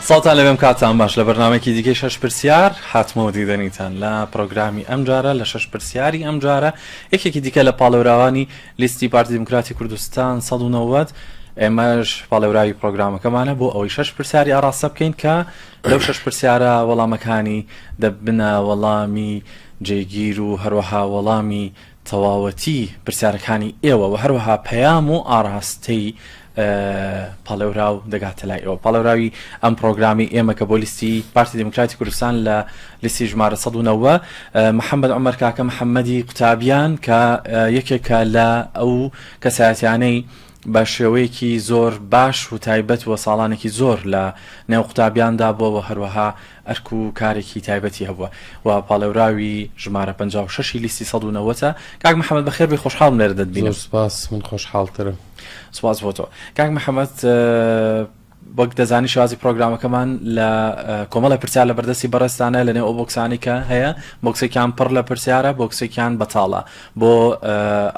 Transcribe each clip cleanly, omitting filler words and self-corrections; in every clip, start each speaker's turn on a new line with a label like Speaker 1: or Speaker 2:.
Speaker 1: سڵاوتان لەبێم کاتتان باش لە بەرنامەیەکی دیکەی شەش پرسیار هاتمەوە دیدەنیتان لە پرۆگرامی ئەمجارە لە شەش پرسیاری ئەمجارە یەکێکی دیکە لە پاڵێوراوانی لیستی پارتی دیموکراتی کوردستان 190 ئێمەش پاڵێوراوی پرۆگرامەکەمانە بۆ ئەوەی شەش پرسیاری ئاراستە بکەین کە لەو شەش پرسیارە وەڵامەکانی دەبنە وەڵامی جێگیر و هەروەها وەڵامی تەواوەتی پرسیارەکانی ئێوە و هەروەها پەیام و ئاڕاستەی پاڵێوراو دەگاتە لای ئێوە. پاڵێوراوی ئەم پڕۆگرامی ئێمە کە بۆ لیستی پارتی دیموکراتی کوردستان لە لیستی ژمارە 190 محەممەد عومەر کاکە محەممەدی قوتابیان کە یەکێکە لە ئەو کەسایەتیانەی بە شێوەیەکی زۆر باش و تایبەت و ساڵانێکی زۆر لە نێو قوتابیاندا بووە و هەروەها ئەرک و کارێکی تایبەتی هەبووە و پاڵێوراوی ژمارە 56 ی لیستی 190 ە. کاک محەمەد بەخێر بێی خۆشحاڵم لێرە دەتبینم.
Speaker 2: زۆر سوپاس من خۆشحاڵترم.
Speaker 1: سوپاس بۆ تۆ. کاک محەمەد وەک دەزانی شێوازی پرۆگرامەکەمان لە کۆمەڵە پرسیار لە بەردەستی بەڕێزتانە لە نێو ئەو بۆکسانەی کە هەیە بۆکسێکیان پڕ لە پرسیارە بۆکسێکیان بەتاڵە بۆ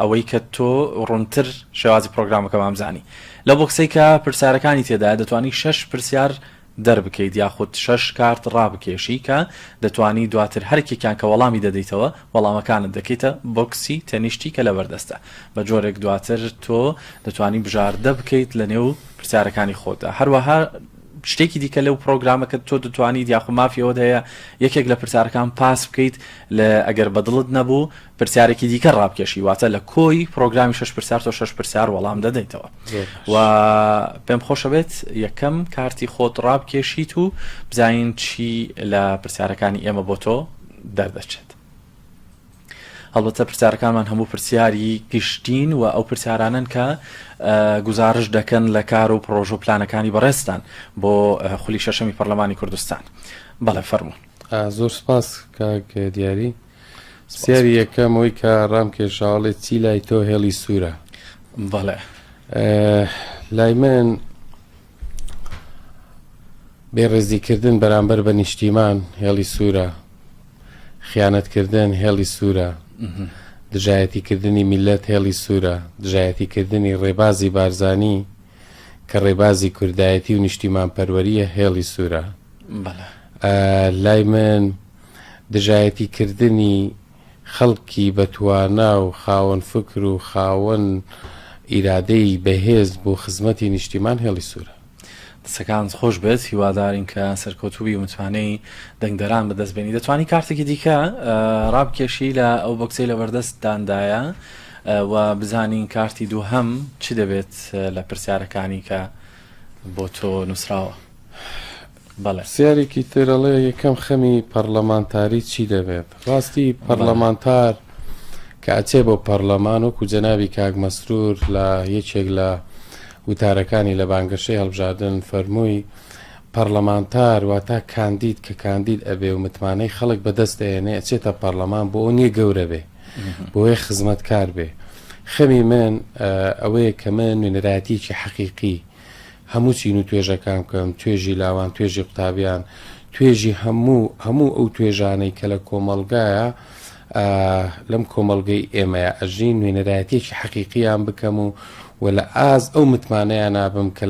Speaker 1: ئەوەی کە تۆ ڕوونتر شێوازی پرۆگرامەکەمان بزانی لە بۆکسەی کە پرسیارەکانی تێدایە دەتوانی شەش پرسیار دەربکەیت یاخود شەش کارت ڕابکێشی کە دەتوانی دواتر هەرکێکیان کە وەڵامی دەدەیتەوە وەڵامەکانت دەکەیتە بۆکسی تەنیشتی کە لەبەردەستە بە جۆرێک دواتر تۆ دەتوانی بژاردە بکەیت لە نێو پرسیارەکانی خۆتدا هەروەها شتێکی دیکە لەو پرۆگرامە کە تۆ دەتوانیت یاخو مافی ئەوەت هەیە یەکێک لە پرسیارەکان پاس بکەیت لە ئەگەر بەدڵت نەبوو پرسیارێکی دیکە ڕابکێشی واتە لە کۆی پرۆگرامی شەش پرسیار تۆ شەش پرسیار وەڵام دەدەیتەوە و پێم خۆشە بێت یەکەم کارتی خۆت ڕابکێشیت و بزانین چی لە پرسیارەکانی ئێمە بۆ تۆ دەردەچێت. هەڵبەتە پرسیارەکانمان هەموو پرسیاری گشتین و ئەو پرسیارانن کە گزارش دەکەن لە کار و پرۆژە و پلانەکانی بەڕێزتان بۆ خولی شەشەمی پەرلەمانی کوردستان. بەڵێ فەرموون.
Speaker 2: زۆر سپاس کاک دیاری. پرسیاری یەکەم ئەوەی کە ڕام کێشاوەڵێ چی لای تۆ هێڵی سوورە؟
Speaker 1: بەڵێ.
Speaker 2: لای من بێڕێزیکردن بەرامبەر بە نیشتیمان هێڵی سوورە، خیانەتکردن هێڵی سوورە، دژایەتیکردنی میللەت هێڵی سوورە، دژایەتیکردنی ڕێبازی بارزانی کە ڕێبازی کوردایەتی و نیشتیمانپەروەرییە هێڵی سوورە. لای من دژایەتیکردنی خەڵکی بەتوانا و خاوەن فکر و خاوەن ئیرادەی بەهێز بۆ خزمەتی نیشتیمان هێڵی سوورە.
Speaker 1: دەستەکانت خۆش بێت هیوادارین کە سەرکەوتوو بی و متمانەی دەنگدەران بەدەست بێنی دەتوانی کارتێکی دیکە ڕابکێشی لە ئەو بۆکسەی لە بەردەست داندایە و بزانین کارتی دووهەم چ دەبێت لە پرسیارەکانی کە بۆ تۆ نووسراوە.
Speaker 2: بەڵێ. پرسیارێکی تر ئەڵێ یەکەم خەمی پەڕلەمانتاری چی دەبێت؟ ڕاستی پەڕلەمانتار کە ئەچێ بۆ پەڕلەمان وەکو جەنابی کاک مەسرور لە یەکێک لە وتارەکانی لە بانگەشەی هەڵبژاردن فەرمووی پەڕلەمانتار واتا کاندید کە کاندید ئەبێ و متمانەی خەڵک بەدەست ئەیەنێ ئەچێتە پەڕلەمان بۆ ئەو نییە گەورە بێ بۆیە خزمەتکار بێ خەمی من ئەوەیە کە من نوێنەرایەتیەکی حەقیقی هەموو چین و توێژەکان بکەم، توێژی لاوان، توێژی قوتابیان، توێژی هەموو هەموو ئەو توێژانەی کە لە کۆمەڵگایە لەم کۆمەڵگەی ئێمەیە ئەژین نوێنەرایەتیەکی حەقیقیان بکەم و و لە ئاز ئەو متمانەیان نابم کە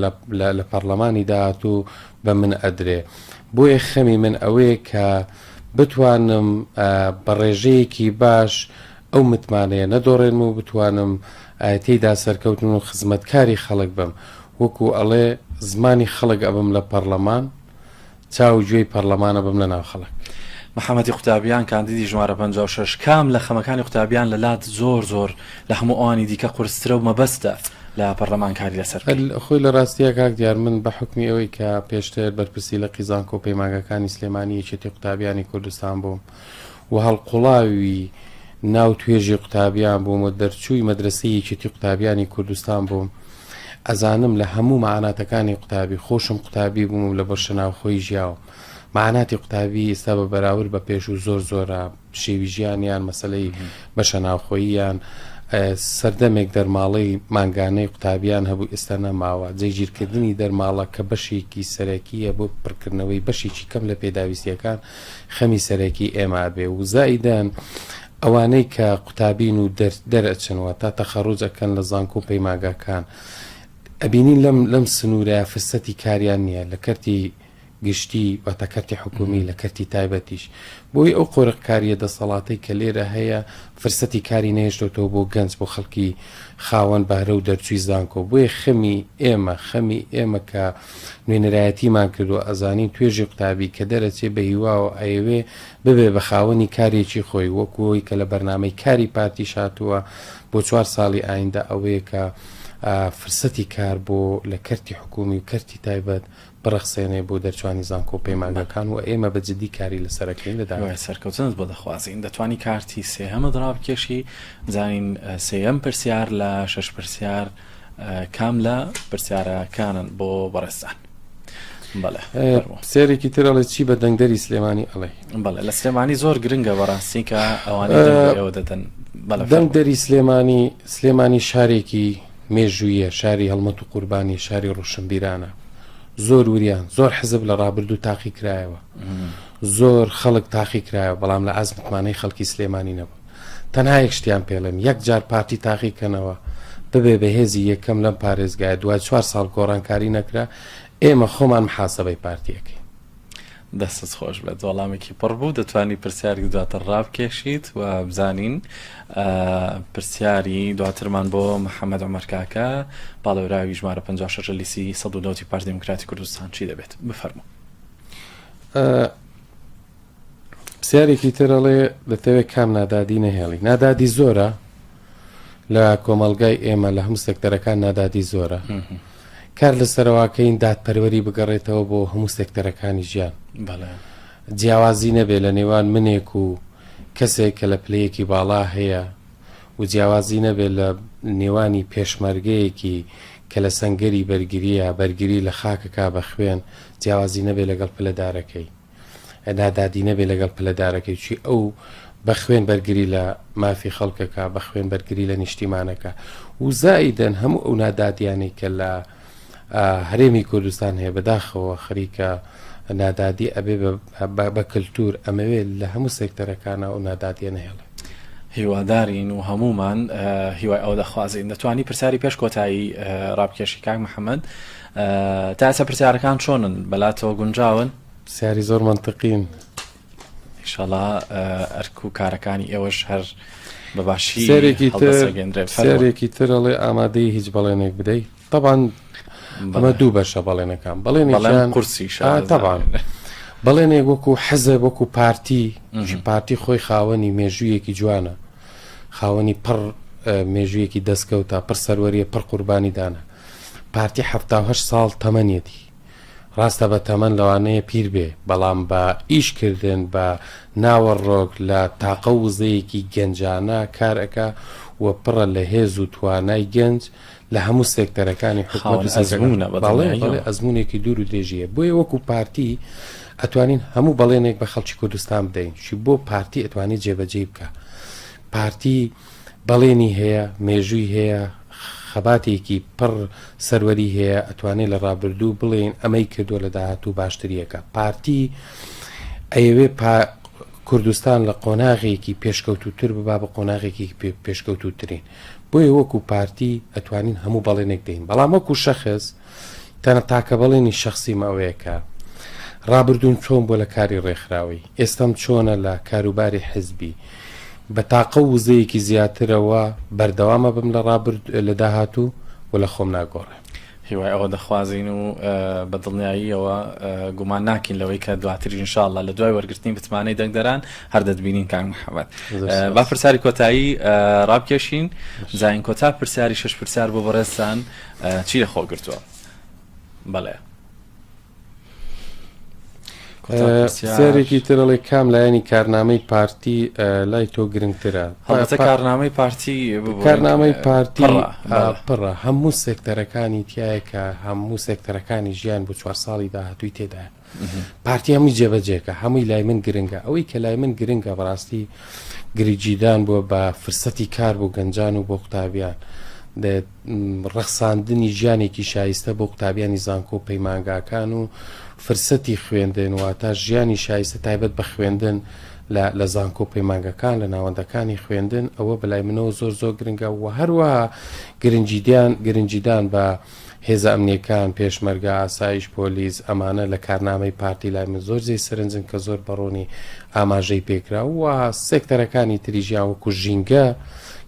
Speaker 2: لە پەرلەمانی داهاتوو بە من ئەدرێ بۆیە خەمی من ئەوەیە کە بتوانم بە ڕێژەیەکی باش ئەو متمانەیە نەدۆڕێنم و بتوانم تێیدا سەرکەوتن و خزمەتکاری خەڵک بم وەکو ئەڵێ زمانی خەڵک ئەبم لە پەڕلەمان چاو و گوێی پەڕلەمان ئەبم لە ناو خەڵک.
Speaker 1: محەمەدی قوتابیان کاندیدی ژمارە 56 کام لە خەمەکانی قوتابیان لە لات زۆر زۆر لە هەموو ئەوانی دیکە قورسترە و مەبەستە لە پەرلەمان کاری لەسەر بکەی؟
Speaker 2: خۆی لە ڕاستیا کاک دیار من بە حوکمی ئەوەی کە پێشتر بەرپرسی لقی زانکۆ و پەیمانگاکانی سلێمانی یەکێتی قوتابیانی کوردستان بووم و هەڵقوڵاوی ناو توێژی قوتابیان بووم و دەرچووی مەدرەسەی یەکێتی قوتابیانی کوردستان بووم ئەزانم لە هەموو مەعاناتەکانی قوتابی خۆشم قوتابی بووم و لە بەشە ناوخۆیی ژیاوم مەعاناتی قوتابی ئێستا بە بەراورد بە پێشوو زۆر زۆرە پشێوی ژیانیان مەسەلەی بەشە ناوخۆییان سەردەمێک دەرماڵەی مانگانەی قوتابیان هەبوو ئێستا نەماوە جێگیرکردنی دەرماڵە کە بەشێکی سەرەکیە بۆ پڕکردنەوەی بەشێکی کەم لە پێداویستیەکان خەمی سەرەکی ئێمە ئەبێ و زائیدەن ئەوانەی کە قوتابین و دەرئەچن واتە تەخەڕوج ئەکەن لە زانکۆ و پەیماگاکان ئەبینین لەم لەم سنوورە فرسەتی کاریان نییە لە کەرتی. گشتی واتە کەرتی حکومی لە کەرتی تایبەتیش بۆی ئەو قۆرخکاریە دەسەڵاتەی کە لێرە هەیە فرسەتی کاری نەهێشتۆتەوە بۆ گەنج بۆ خەڵکی خاوەن بەهرە و دەرچووی زانکۆ بۆیە خەمی ئێمە خەمی ئێمە کە نوێنەرایەتیمان کردووە ئەزانین توێژی قوتابی کە دەرەچێ بە هیواوە ئەیەوێ ببێ بە خاوەنی کارێکی خۆی وەکو ئەوەی کە لە بەرنامەی کاری پارتیش هاتووە بۆ چوار ساڵی ئایندە ئەوەیە کە فرسەتی کار بۆ لە کەرتی حکومی و کەرتی تایبەت بڕەخسێنێ بۆ دەرچوانی زانکۆ و پەیمانگاکان و ئێمە بە جدی کاری لەسەر ئەکەین لە داهاتوو.
Speaker 1: هیوای سەرکەوتنت بۆ دەخوازین. دەتوانی کارتی سێهەمت ڕابکێشی بزانین سێیەم پرسیار لە شەش پرسیار کام لە پرسیارەکانن بۆ بەڕێزتان. بەڵێ فەرموو.
Speaker 2: پرسیارێکی تر ئەڵێ چی بە دەنگدەری سلێمانی ئەڵێی؟
Speaker 1: بەڵێ لە سلێمانی زۆر گرنگە بەڕاستی کە ئەوانەی دەنگ بە ئێوە دەدەن. بەڵێ فەرموو.
Speaker 2: دەنگدەری سلێمانی سلێمانی شارێکی مێژوویە، شاری هەڵمەت و قوربانیە، شاری ڕۆشنبیرانە. زۆر وریان، زۆر حزب لە ڕابردوو تاقی کرایەوە، زۆر خەڵک تاقی کرایەوە، بەڵام لە ئاست متمانەی خەڵکی سلێمانی نەبوون. تەنها یەک شتیان پێڵێم، یەک جار پارتی تاقی کەنەوە، ببێ بە هێزی یەکەم لەم پارێزگایە، دوای چوار ساڵ گۆڕانکاری نەکرا، ئێمە خۆمان محاسەبەی پارتی ئەکەین.
Speaker 1: دەستت خۆش بێت وەڵامێکی پڕ بوو دەتوانی پرسیاری دواتر ڕابکێشیت و بزانین پرسیاری دواترمان بۆ محەممەد عمر کاکە پاڵێوراوی ژمارە 56 لیسی 190 پارتی دیموکراتی کوردستان چی دەبێت بفەرموو.
Speaker 2: پرسیارێکی تر ئەڵێ دەتەوێت کام نادادی نەهێڵی نادادی زۆرە لە کۆمەڵگای ئێمە لە هەموو سێکتەرەکان نادادی زۆرە کار لەسەرواکەین دادپەروەری بگەڕێتەوە بۆ هەموو سێکتەرەکانی ژیان جیاوازی نەبێ لە نێوان منێک و کەسێک کە لە پلەیەکی باڵا هەیە و جیاوازی نەبێت لە نێوانی پێشمەرگەیەکی کە لە سەنگەری بەرگریە بەرگری لە خاکەکە بە خوێن جیاوازی نەبێت لەگەڵ پلەدارەکەی نادادی نەبێ لەگەڵ پلەدارەکەی چی ئەو بە خوێن بەرگری لە مافی خەڵکەکە بە خوێن بەرگری لە نیشتیمانەکە و زائیدەن هەموو ئەو نادادیانەی کە لە هەرێمی کوردستان هەیە بەداخەوە خەریکە نادادی ئەبێ بە کەلتور ئەمەوێت لە هەموو سێکتەرەکانە ئەو نادادیە نەهێڵێ.
Speaker 1: هیوادارین و هەموومان هیوای ئەوە دەخوازین. دەتوانی پرسیاری پێش کۆتایی ڕابکێشی کاک محەممەد. تا ئێستا پرسیارەکان چۆنن بەلاتەوە گونجاون؟
Speaker 2: پرسیاری زۆر مەنتقین.
Speaker 1: ئیشەڵا ئەرک و کارەکانی ئێوەش هەر بە باشی
Speaker 2: پرسیارێکی تر پرسیارێکی تر ئەڵێ ئامادەی هیچ بەڵێنێک بدەی طبعا ئەمە دوو بەشە بەڵێنەکان بەڵێنێکیان
Speaker 1: قورسیشە
Speaker 2: طبعا بەڵێنێک وەکو حەزە وەکو پارتی پارتی خۆی خاوەنی مێژوویەکی جوانە خاوەنی پڕ مێژوویەکی دەستکەوتە پڕ سەروەریە پڕ قوربانی دانە پارتی 78 ساڵ تەمەنیەتی ڕاستە بە تەمەن لەوانەیە پیر بێ، بەڵام بە ئیش کردن، بە ناوەڕۆک، لە تاقە و وزەیەکی گەنجانە کار ئەکا و پڕە لە هێز و توانای گەنج لە هەموو سێکتەرەکانی حکومەت
Speaker 1: و ئەزموونە بە
Speaker 2: بەڵێ بەڵێ ئەزموونێکی دوور و درێژی هەیە. بۆیە وەکوو پارتی ئەتوانین هەموو بەڵێنێک بە خەڵکی کوردستان بدەین، چی بۆ پارتی ئەتوانێ جێبەجێی بکا. پارتی بەڵێنی هەیە، مێژووی هەیە، خەباتێکی پڕ سەروەری هەیە، ئەتوانێ لە ڕابردوو بڵێین ئەمەی کردووە لە داهاتوو باشتری ئەکا. پارتی ئەیەوێ پا کوردستان لە قۆناغێکی پێشکەوتووتر ببا بە قۆناغێکی پێشکەوتووترین. بۆیە وەکو پارتی ئەتوانین هەموو بەڵێنێک دەین. بەڵام وەکو شەخس تەنە تاکە بەڵێنی شەخسیم ئەوەیە کە ڕابردووم چۆن بووە لە کاری ڕێکخراوەی، ئێستام چۆنە لە کاروباری حزبی، بە تاقە و وزەیەکی زیاترەوە بەردەوام ئەبم لە ڕابرد لە داهاتوو و لە خۆم ناگۆڕێم.
Speaker 1: هیوای ئەوە دەخوازین و بە دڵنیاییەوە گومان ناکەین لەوەی کە دواتریش ان شاء اللە لە دوای وەرگرتنی متمانەی دەنگدەران هەر دەتبینین کاک محەممەد. با پرسیاری کۆتایی ڕابکێشین بزانین کۆتا پرسیاری شەش پرسیار بۆ بەڕێزتان چی لە خۆ گرتووە؟ بەڵێ.
Speaker 2: پرسیارێکی تر ئەڵێ کام لایەنی کارنامەی پارتی لای تۆ گرنگترە؟
Speaker 1: هەڵبەتە کارنامەی پارتی
Speaker 2: کارنامەی پارتی پڕە هەموو سێکتەرەکانی تایە کە هەموو سێکتەرەکانی ژیان بۆ چوار ساڵی داهاتووی تێدایە پارتی هەمووی جێبەجێکە هەمووی لای من گرنگە ئەوەی کە لای من گرنگە بەڕاستی گرنگیدان بووە بە فرسەتی کار بۆ گەنجان و بۆ قوتابیان ڕەخساندنی ژیانێکی شایستە بۆ قوتابیانی زانکۆ و پەیمانگاکان و فرسەتی خوێندن واتە ژیانی شایستە تایبەت بە خوێندن لە زانکۆ و پەیمانگەکان لە ناوەندەکانی خوێندن ئەوە بەلای منەوە زۆر زۆر گرنگە و هەروەها گرنگیدان گرنگیدان بە. هێزە ئەمنیەکان، پێشمەرگە، ئاسایش، پۆلیس، ئەمانە لە کارنامەی پارتی لای من زۆر جێی سەرنجن کە زۆر بەڕوونی ئاماژەی پێکرا و سێکتەرەکانی تریش یان وەکو ژینگە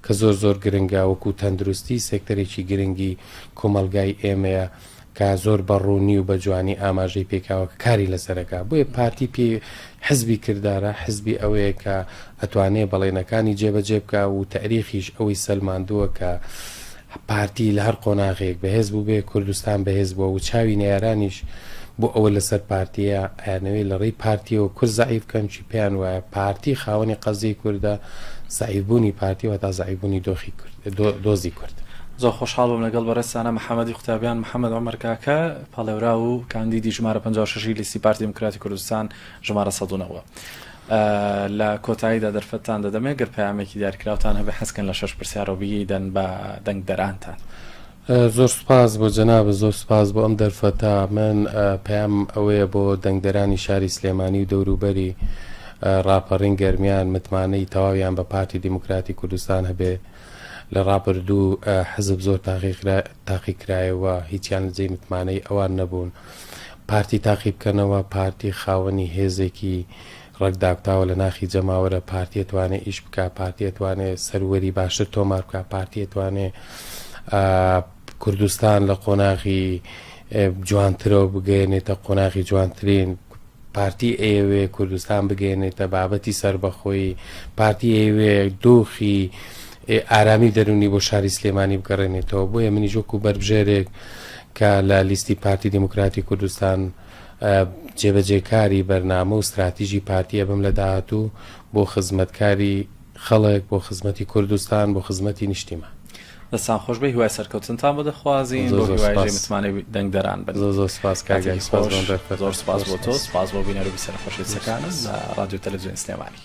Speaker 2: کە زۆر زۆر گرنگە وەکو تەندروستی سێکتەرێکی گرنگی کۆمەڵگای ئێمەیە کە زۆر بە ڕوونی و بە جوانی ئاماژەی پێکاوە کە کاری لەسەر ئەکا بۆیە پارتی پێی حزبی کردارە حزبی ئەوەیە کە ئەتوانێ بەڵێنەکانی جێبەجێ بکا و تەئریخیش ئەوەی سەلماندووە کە پارتی لە هەر قۆناغێک بەهێز بووبێ کوردستان بەهێز بووە و چاوی نەیارانیش بۆ ئەوە لەسەر پارتیە ئەیانەوێ لە ڕێی پارتیەوە کورد زەعیف بکەن چی پێیان وایە پارتی خاوەنی قەزیەی کوردە زەعیف بوونی پارتی واتا زەعیف بوونی دۆخی کورد دۆزی کورد.
Speaker 1: زۆر خۆشحاڵ بووم لەگەڵ بەڕێزتانە محەمەدی قوتابیان محەمەد عومەر کاکە پاڵێوراو و کاندیدی ژمارە 56 ی لیستی پارتی دیموکراتی کوردستان ژمارە 190. لە کۆتاییدا دەرفەتتان دەدەمێ گەر پەیامێکی دیاریکراوتان هەبێ حەزکەن لە شەش پرسیارەوە بیدەن بە دەنگدەرانتان.
Speaker 2: زۆر سوپاس بۆ جەنابت زۆر سوپاس بۆ ئەم دەرفەتە من پەیامم ئەوەیە بۆ دەنگدەرانی شاری سلێمانی و دەوروبەری ڕاپەڕین گەرمیان متمانەی تەواویان بە پارتی دیموکراتی کوردستان هەبێ لە ڕابردوو حزب زۆر تاقیکرایەوە هیچیان لە جێی متمانەی ئەوان نەبوون پارتی تاقی بکەنەوە پارتی خاوەنی هێزێکی ڕەگ داکوتاوە لە ناخی جەماوەرە، پارتی ئەتوانێ ئیش بکا، پارتی ئەتوانێ سەروەری باشتر تۆمار بکا، پارتی ئەتوانێ کوردستان لە قۆناغی جوانترەوە بگەیەنێتە قۆناغی جوانترین، پارتی ئەیەوێ کوردستان بگەیەنێتە بابەتی سەربەخۆیی، پارتی ئەیەوێ دۆخی ئارامی دەروونی بۆ شاری سلێمانی بگەڕێنێتەوە، بۆیە منیش وەکو بەربژێرێک کە لە لیستی پارتی دیموکراتی کوردستان جێبەجێکاری بەرنامە و ستراتیژی پارتی ئەبم لە داهاتوو بۆ خزمەتکاری خەڵک، بۆ خزمەتی کوردستان، بۆ خزمەتی نیشتیمان.
Speaker 1: دەستان خۆش بێ هیوای سەرکەوتنتان بۆ دەخوازین بۆ هیوای جێ متمانەی دەنگدەران بن.
Speaker 2: زۆر زۆر سپاس کاک گیان سپاس بۆ ئەم دەرفەتە.
Speaker 1: زۆر سپاس بۆ تۆ سپاس بۆ بینەر و بیسەرە خۆشەویستەکانم لە ڕادیۆ تەلەفزیۆنی سلێمانی.